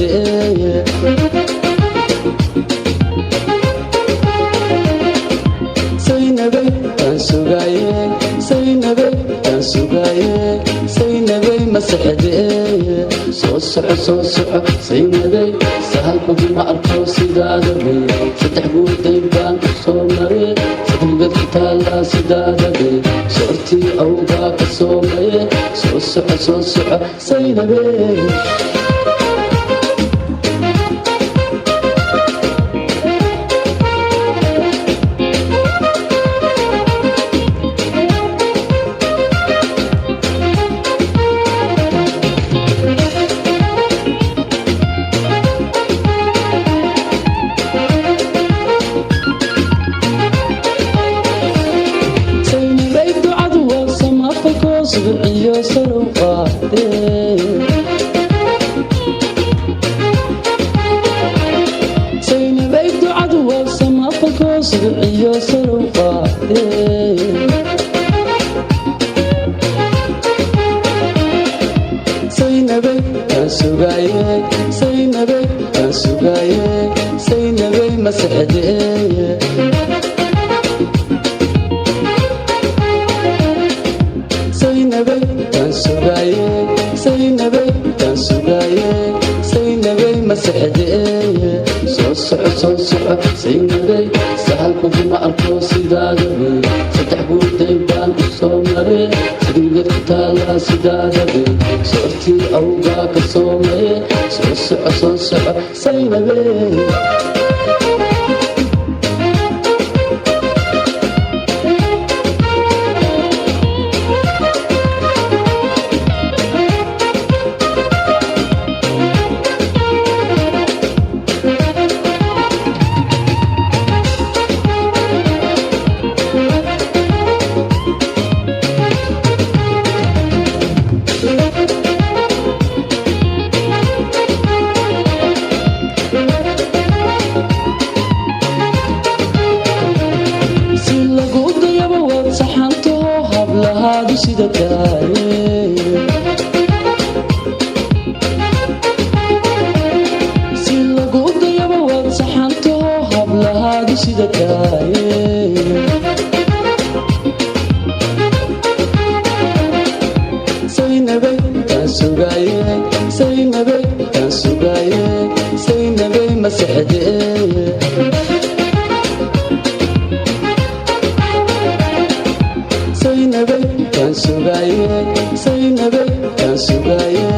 Seexdee. Saynabay taan sugaaye, saynabay taan sugaaye, saynabay ma seexdee. Soo soco, soo soco, saynabay, sahalkuguma arko sidaadabe. Saddex guuday baan u soo maray, sadrigad ku taallaa sidaadabe. Soortii awgaa ka soomaye. Soo soco, soo soco, saynabay. Saynabay ducadu waa samafalkoo subciyo salow qaadee. Saynabay ducadu waa samafalkoo subciyo salow qaadee. Saynabay taan sugaaye, saynabay taan sugaaye, saynabay ma seexdee. Saynabay taan sugaaye, saynabay taan sugaaye, saynabay ma seexdee. Soo soco, soo soco, saynabay, sahalkuguma arko sidaadabe. Saddex guuday baan u soo maray, sadrigad ku taallaa sidaadabe. Soortii awgaa ka soomaye. Soo soco, soo soco, saynabay. Si lagu dayaba waad saxantaho, hablahaadu sida taaye. Si lagu dayaba waad saxantaho, hablahaadu sida taaye. Saynabay taan sugaaye, saynabay taan sugaaye, saynabay ma seexdee. Saynabay taan sugaaye, saynabay taan sugaaye,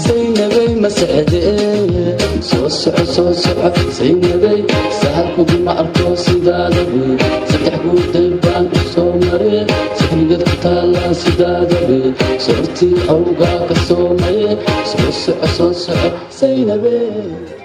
saynabay ma seexdee. Soo soco, soo soco, saynabay, sahalkuguma arko sidaadabe. Saddex guuday baan u soo maray, sadrigad ku taallaa sidaadabe. Soortii awgaa ka soomaye. Soo soco, soo soco, saynabay.